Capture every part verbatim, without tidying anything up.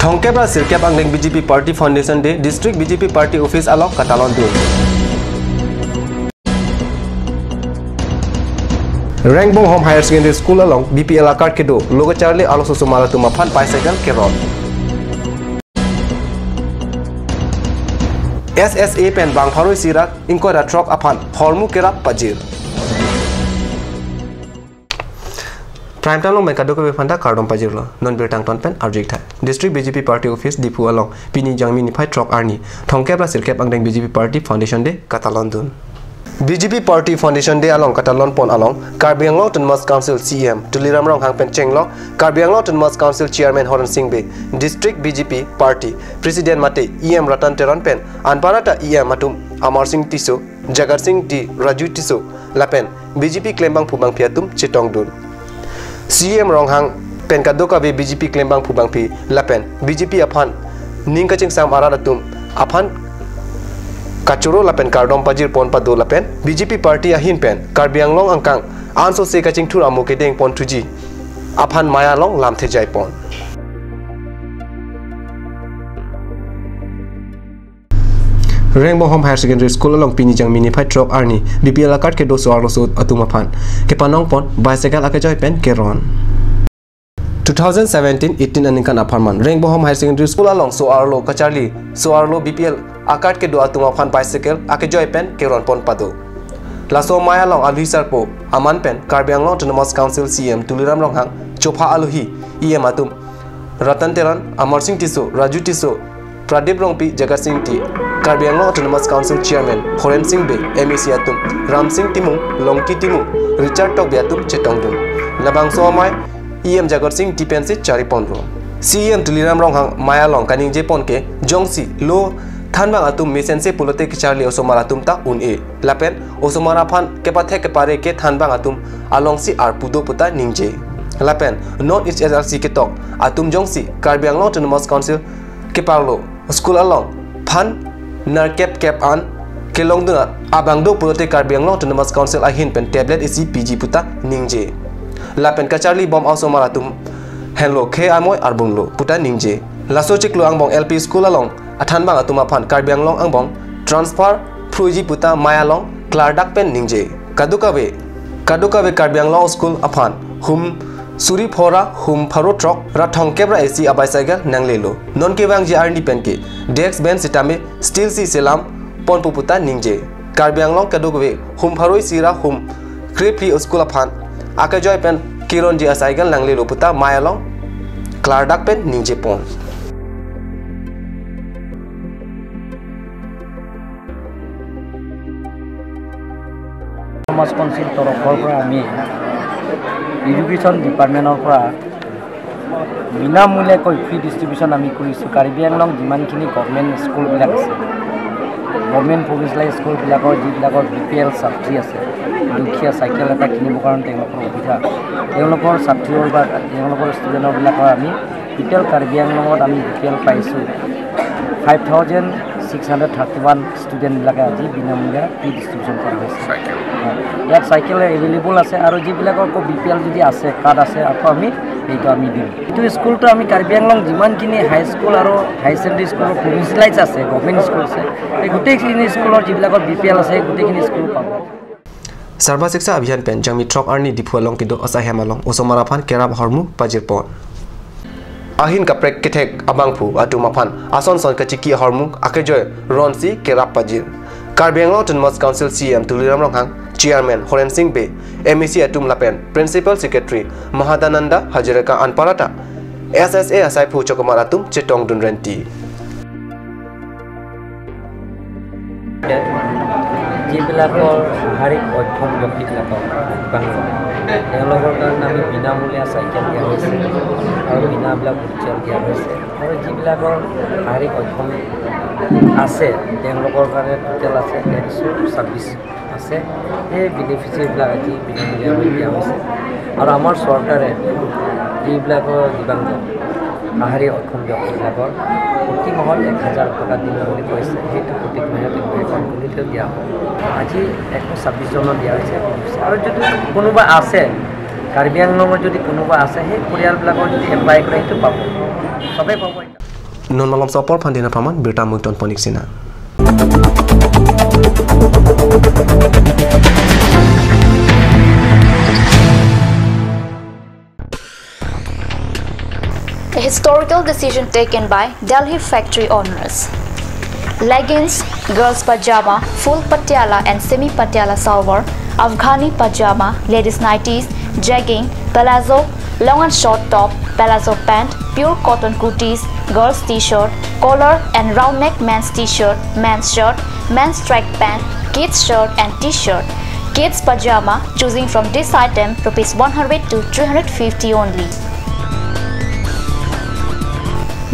Thongkep ra sirkep angdeng B J P Party Foundation Day, District B J P Party Office along katalon dun. Rengbonghom Higher Secondary School along B P L a-card kedo lo kacharli arloso osomar atum aphan bicycle keron. S S A pen bang pharo isi ra ingkoi ra throk aphan hormu kerap pajir. Prime time along pen kadokave aphanta kardom pajirlo. Non birta angton pen arju-ik tha. District B J P Party Office Diphu along pini Jangmi niphai throk arni thongkep ra sirkep angdeng B J P Party Foundation Day katalon dun. B J P Party Foundation Day along katalon pon along Karbi Anglong Autonomous Council C E M Tuliram Ronghang pen chenglok, Karbi Anglong Autonomous Council Chairman Horen Sing Bey, District B J P Party President mate E M Ratan Teron pen anparta E M atum Amar Sing Tisso, Jagat Sing T, Raju Tisso lapen B J P klembangphu bangphi atum chetong dun. C E M Ronghang pen kadokave B J P klembangphu bangphi lapen B J P aphan ning kachingsam arat atum aphan kachoro lapen kardom pajir pon pado lapen B J P party ahin pen Karbi Anglong angkang ansose kachingthur amo kedeng pon thuji aphan maya along lamthe jai pon. Rengbonghom Higher Secondary School along pini Jangmi niphai throk arni B P L a-card kedo so-arlo so atum aphan kepanong pon bicycle akejoi pen keron. Two thousand seventeen eighteen aningkan apharman Rengbonghom Higher Secondary School along so-arlo kacharli so-arlo B P L a-card kedo atum aphan bicycle akejoi pen keron pon pado. Laso maya along alohi sarpo aman pen Karbi Anglong Autonomous Council C E M Tuliram Ronghang, chopha alohi E M atum Ratan Teron, Amar Sing Tisso, Raju Tisso, Pradip Rongpi, Jagat Sing T, Karbi Anglong Autonomous Council Chairman Horen Sing Bey, M A C atum Ram Sing Timung, Longki Timung, Richard Tokbi atum chetong dun. Labangso amei E M Jagat Sing T pensi chari ponlo. C E M Tuliram Ronghang maya along kaningje pon ke jongsi lo thanbang atum mesense pulote kacharli osomar atum ta un-e. Lapen osomar aphan kepathek kepare ke thanbang atum alongsi arpu do puta ningje. Lapen non H S L C ketok atum jongsi Karbi Anglong Autonomous Council keparlo school along phan nerkep kep an kelong dun abang do pulote Karbi Anglong Autonomous Council ahin pen tablet isi piji puta ningje. Lapen kacharli bom osomar atum henlo khei amoi arbung lo puta ningje. Laso chiklo angbong L P school along athanbang atum aphan Karbi Anglong angbong transfer phruji puta maya along klardak pen ningje. Kadokave, kadokave Karbi Anglong school aphan hum suri phora hum pharo throk ra thongkep ra isi a-bicycle nanglelo. Non kevangji arni pen ke desk bench sitame steel si selam ponpo puta ningje. Karbi Anglong kadokave hum pharo isi ra hum krephli school aphan akejoi pen keronji a-cycle nanglelo puta maya along klardak pen ningje pon. সমাজ কমিটিৰ তৰফৰ পৰা আমি এডুকেশ্যন ডিপাৰ্টমেণ্টৰ পৰা বিনামূলীয়াকৈ free distribution আমি কৰিছোঁ। কাৰ্বি আংলং যিমানখিনি গভৰ্ণমেণ্ট স্কুলবিলাক আছে, গভৰ্ণমেণ্ট প্ৰভিঞ্চিয়েলাইজ স্কুলবিলাকৰ যিবিলাকৰ বি পি এল ছাত্ৰী আছে, দুখীয়া চাইকেল এটা কিনিবৰ কাৰণে তেওঁলোকৰ অসুবিধা, তেওঁলোকৰ ছাত্ৰীৰ বা তেওঁলোকৰ ষ্টুডেণ্টবিলাকৰ আমি টোটেল কাৰ্বি আংলঙত আমি বি পি এল পাইছোঁ five thousand six hundred thirty one ষ্টুডেণ্টবিলাকে আজি বিনামূলীয়া ফ্ৰী ডিষ্ট্ৰিবিউশ্যন কৰা হৈছে। হয়। ইয়াত চাইকেল এভেইলেবল আছে আৰু যিবিলাকৰ আকৌ বি পি এল যদি আছে, কাৰ্ড আছে, আকৌ আমি সেইটো আমি দিম। এইটো স্কুলটো আমি কাৰ্বি আংলং যিমানখিনি হাইস্কুল আৰু হাই ছেকেণ্ডেৰী স্কুলৰ প্ৰভিঞ্চিয়েলাইজ আছে, গভৰ্ণমেণ্ট স্কুল আছে, এই গোটেইখিনি স্কুলৰ যিবিলাকৰ বি পি এল আছে, সেই গোটেইখিনি স্কুল পাব। Sarva Shiksha Abhiyan pen Jangmi throk arni Diphu along kedo asai hem along osomar aphan kerap ahormu pajir pon. Ahin kaprek kethek abangphu atum aphan ason son kachiki ahormu akejoi ronsi kerap pajir. Karbi Anglong Autonomous Council C E M Tuliram Ronghang, Chairman Horen Sing Bey, M A C atum lapen Principal Secretary Mahadananda Hazarika anparta S S A asaiphu chokomar atum chetong dun renti. যিবিলাকৰ শাৰীৰিক অক্ষম ব্যক্তিবিলাকক দিব্যাংগ, তেওঁলোকৰ কাৰণে আমি বিনামূলীয়া চাইকেল দিয়া হৈছে আৰু বিনামূলীয়া হুইলচেয়াৰ দিয়া হৈছে আৰু যিবিলাকৰ শাৰীৰিক অক্ষম আছে, তেওঁলোকৰ কাৰণে টোটেল আছে একশ ছাব্বিছ আছে। সেই বেনিফিচিয়াৰীবিলাক আজি বিনামূলীয়াকৈ দিয়া হৈছে আৰু আমাৰ চৰকাৰে যিবিলাকৰ দিব্যাংগ শাৰীৰিক অক্ষম ব্যক্তিবিলাকৰ প্ৰতি মাহত এক হাজাৰ টকা দিম বুলি কৈছে। সেইটো প্ৰতি মাহে তেওঁলোকে একাউণ্ট খুলি থৈ দিয়া হ'ব। আজি এশ ছাব্বিছ জনক দিয়া হৈছে আৰু যদি কোনোবা আছে, কাৰ্বি আংলঙত যদি কোনোবা আছে, সেই পৰিয়ালবিলাকৰ যদি এপ্লাই কৰে, সেইটো পাব, চবেই পাব। Non malom apor aphan dina paman birta muiton ponik sina. A historical decision taken by Delhi factory owners. Leggings, girls pajama, full patiala and semi patiala salwar, Afghani pajama, ladies nighties, jegging, palazzo, long and short top, palazzo pant, pure cotton kurtis, girls t-shirt, collar and round neck men's t-shirt, men's shirt, men's track pant, kids shirt and t-shirt, kids pajama, choosing from this item, rupees one hundred to three hundred fifty only.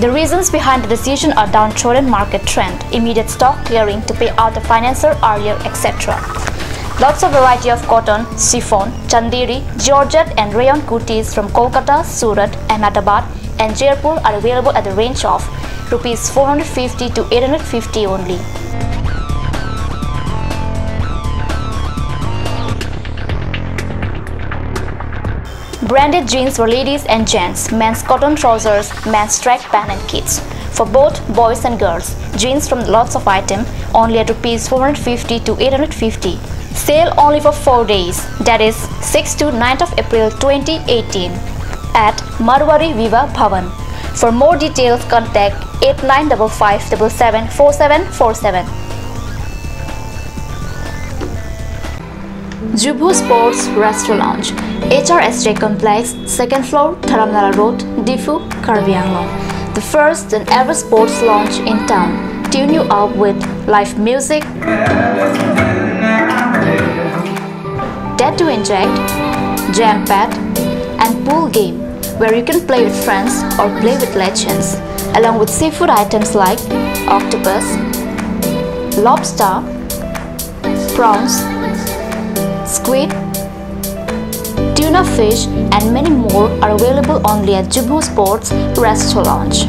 The reasons behind the decision are downtrodden market trend, immediate stock clearing to pay out the financial arrear, et cetera. Lots of variety of cotton, chiffon, chanderi, georgette and rayon kurtis from Kolkata, Surat, Ahmedabad and Jaipur are available at the range of rupees four hundred fifty to eight hundred fifty only. Branded jeans for ladies and gents, men's cotton trousers, men's track pant and kids. For both boys and girls, jeans from lots of item, only at rupees four hundred fifty to eight hundred fifty. Sale only for four days, that is sixth to ninth of April twenty eighteen at Marwari Vivah Bhavan. For more details, contact eight nine double five double seven four seven four seven. Jubho Sports Restaurant, H R S J Complex, second floor, Dharamnala Road, Diphu, Karbi Anglong. The first and ever sports lounge in town. Tune you up with live music, tattoo inject, jam pad, and pool game, where you can play with friends or play with legends, along with seafood items like octopus, lobster, prawns, squid, tuna fish, and many more are available only at Jubho Sports Restaurant.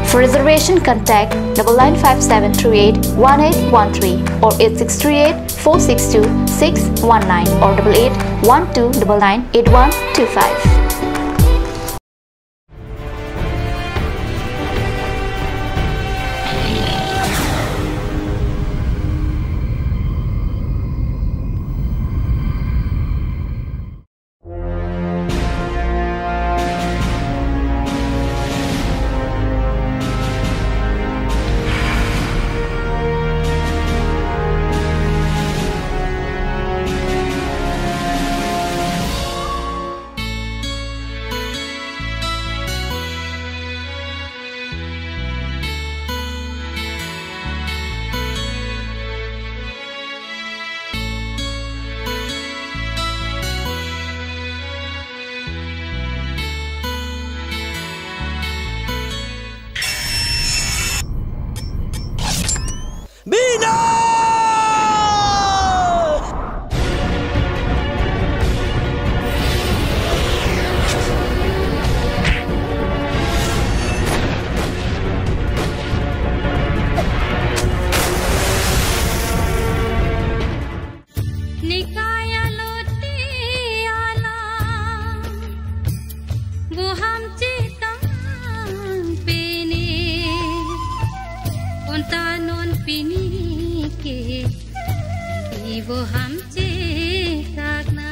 For reservation, contact double nine five seven three eight one eight one three or eight six three eight four six two six one nine or double eight one two double nine eight one two five. Bina! Nikaya loti ala, boham chetang pini, konta non pini ke, i boham chetak na,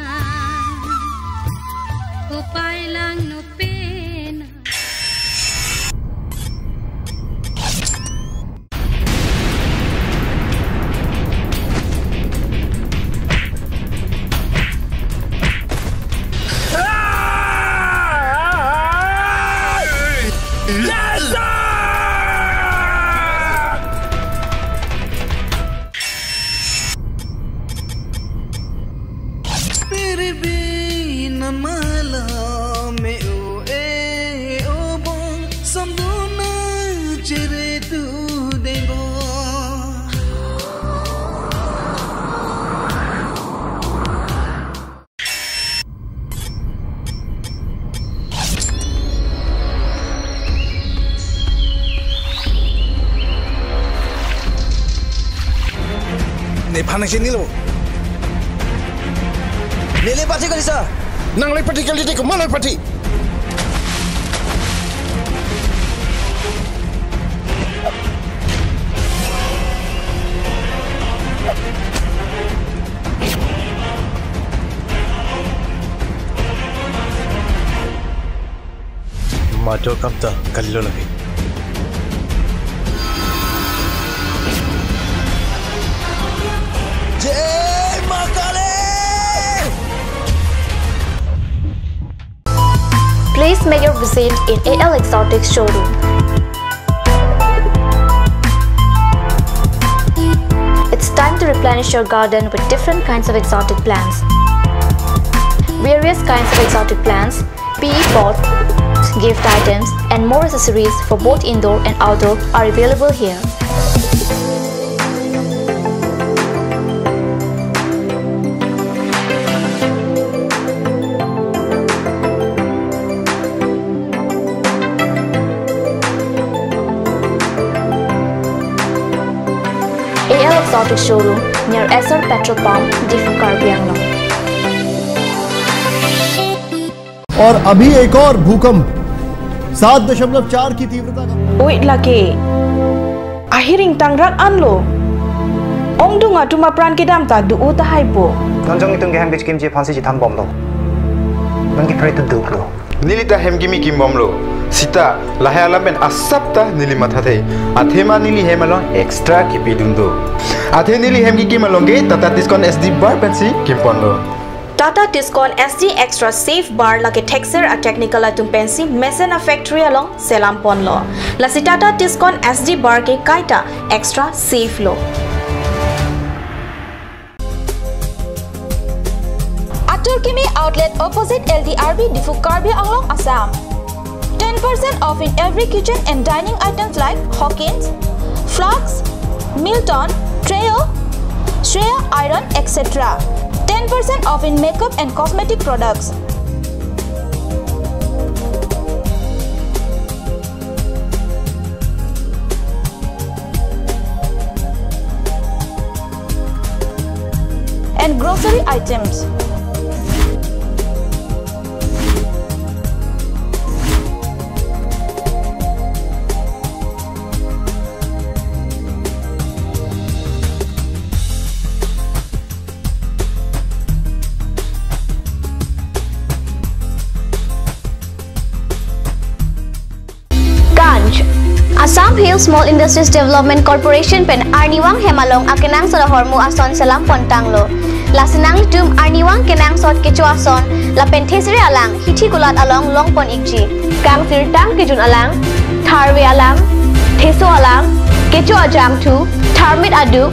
upai lang no pena. Piribi namala me o e o bo samduna chere tu debo. Nephan nangchinilo. Neli party kalisa. Nang le party kali te kemana party? Atur kam ta kalilo lagi. Jai Ma Kali! Please make your visit in A L Exotic Showroom. It's time to replenish your garden with different kinds of exotic plants. Various kinds of exotic plants, P E pots, gift items, and more accessories for both indoor and outdoor are available here. A L Exotic Showroom near Essar Petrol Pump, Diphu, Karbi Anglong. और अभी एक और भूकंप सात दशमलव चार की तीव्रता का। Oi lake. Ahiring tangrak anlo. Ongdung atum apran kedam ta do-o tahai po. Nonjong itum kehem kechikimji aphansi chethan bomlo. Non kepre tu duklo. Neli ta hem kimi kim bomlo. Sita lahai alam pen asap ta neli mathathe. Athema neli hem along extra kipidun do. Athe neli hem kikim along ke Tata Tiscon S D bar pensi kimponlo. Tata Tiscon S D Extra Safe Bar lake thekser a-technical atum pensi mesen a-factory along selam ponlo. Lasi Tata Tiscon S D bar ke kaita extra safe lo. Atur Kimi Outlet, opposite L D R B, Diphu, Karbi Anglong, Assam. Ten percent off in every kitchen and dining items like Hawkins, flasks, Milton, Trio, Shreya iron, et cetera. Ten percent off in makeup and cosmetic products. And grocery items. Ganj. Assam Hill Small Industries Development Corporation pen arnivang hem along akenangsot ahormu ason selam pontanglo. Lasi nanglitum arnivang kenangsot kecho ason lapen thesere alang hithi kulat along longpon ikji. Kangsirtang kejun alang, tharve alang, theso alang, kecho ajangthu, tharmit aduk,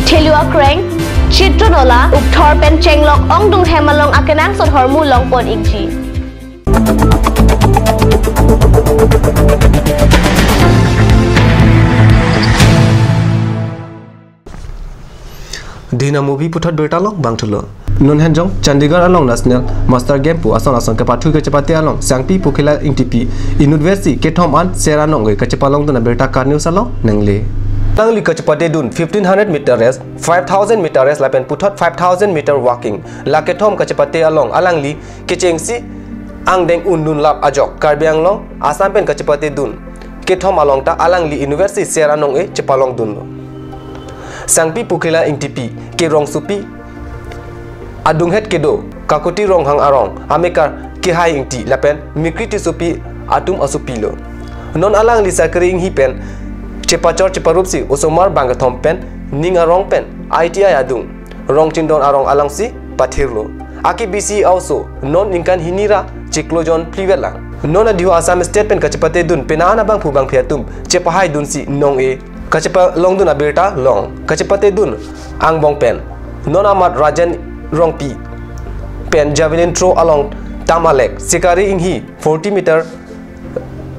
thelu akreng, chitron ola, ukthor pen chenglok ongdung hem along akenangsot ahormu longpon ikji. Dina movie puthot birta long bangthulo. Non henjong Chandigarh along National Master Game pu ason ason kepathu kachepate along Sangpi Pokhila Ingtipi inutvetsi kethom an ser anong-e kachepalongdun abirta Karnius along nangle. Alangli kachepatedun fifteen hundred meter race, five thousand meter race lapen puthot five thousand meter walking. La kethom kachepate along alangli kechengsi angdeng undun lap ajok Karbi Anglong, Assam pen kachepatedun kethom along ta alangli inutvetsi ser anong-e chepalongdunlo. Sangpi Pokhila Ingtipi ke rongsopi adunghet kedo Kakuti Ronghang arong amekar Kehai Ingti lapen Mikri Tissopi atum asopilo. Non alangli Sakri Inghi pen chepachor cheparupsi osomar bangkethom pen ning arong pen I T I adung Rongchindon arong alongsi pathirlo. Aki bisi aoso non ningkan hini ra chiklo jon phlivet lang. Non adiho Assam State pen kachepatedun penang abangphu bangphi atum chepahaidunsi nong-e kachepalongdun abirta long. Kachepatedun angbong pen non amat Rajen Rongpi pen javelin throw along tam alek, Sikari Inghi forty meter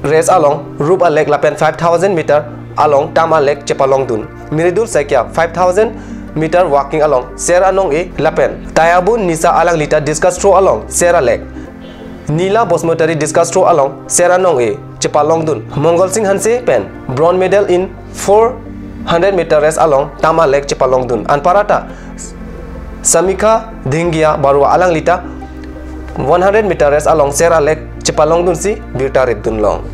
race along rup alek lapen five thousand meter along tam alek chepalongdun. Miridul Saikia five thousand meter walking along ser anong-e lapen Tayabun Nisa alanglita discus throw along ser alek. Nila Basumatary discus throw along ser anong-e chepalongdun. Mongol Singh Hanse pen bronze medal in four hundred meter race along tam alek chepalongdun. Anparta Samikha Dhingia Barua alanglita one hundred meter race along ser alek chepalongdunsi birta ritdun long.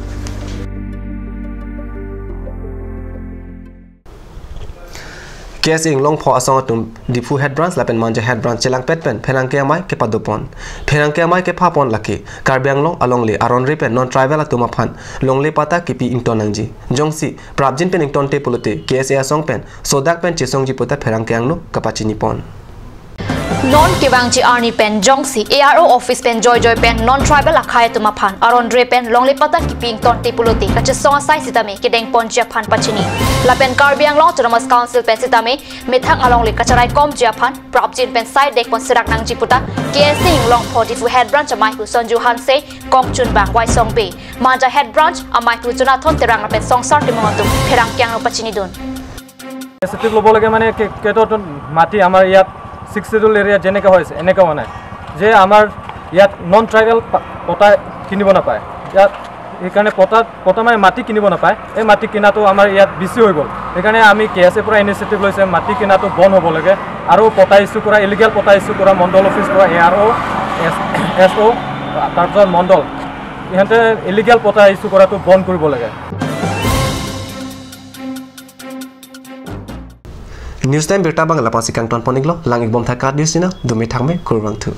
K S A Inglongpho asong atum Diphu Head Branch lapen Manja Head Branch chelangpet pen pherangke amei kepadopon. Pherangke amei kephapon lake Karbi Anglong alongle aron-re pen non-tribal atum aphan longle patta kepi ington nangji. Jongsi prapjin pen ingtonte pulote K S A asong pen sodak pen chesongji puta pherangke angno kapachinipon. Non kevangji arni pen jongsi A R O office pen joijoi pen non-tribal akhei atum aphan aron-re pen longle patta kepi ingtonte pulote kachesong asai sitame kedengponji aphan pachini. Lapen Karbi Anglong Autonomous Council pen sitame methang alongle kacharaikomji aphan prapjin pen sai dengpon serak nangji puta K S A Inglongpho Diphu Head Branch amei pu Sonju Hanse, Kongchunbang Waisong Bey, Manja Head Branch amei pu Jonathan Terang lapen Songsar Timung atum pherangke angno pachinidun. Initiative ল'ব লাগে মানে কে- কেইটাতো মাটি আমাৰ ইয়াত six schedule এৰিয়াত যেনেকৈ হৈছে এনেকৈ হোৱা নাই, যে আমাৰ ইয়াত নন ট্ৰাইবেল পা- পটা কিনিব নাপায়। ইয়াত সেইকাৰণে পটা পটা মানে মাটি কিনিব নাপায়। এই মাটি কিনাটো আমাৰ ইয়াত বেছি হৈ গ'ল। সেইকাৰণে আমি কে এছ এ পৰা ইনিচিয়েটিভ লৈছে, মাটি কিনাটো বন্ধ হ'ব লাগে আৰু পটা ইছ্যু কৰা, ইলিগেল পটা ইছ্যু কৰা মণ্ডল অফিচ পৰা এ আৰ অ', এছ এছ অ', তাৰপিছত মণ্ডল, ইহঁতে ইলিগেল পটা ইছ্যু কৰাটো বন্ধ কৰিব লাগে। News time birta abang lapu-an si kangtonpon-iklo, lang-ikbom tha Kat News channel, dumi thakme kurvangthu.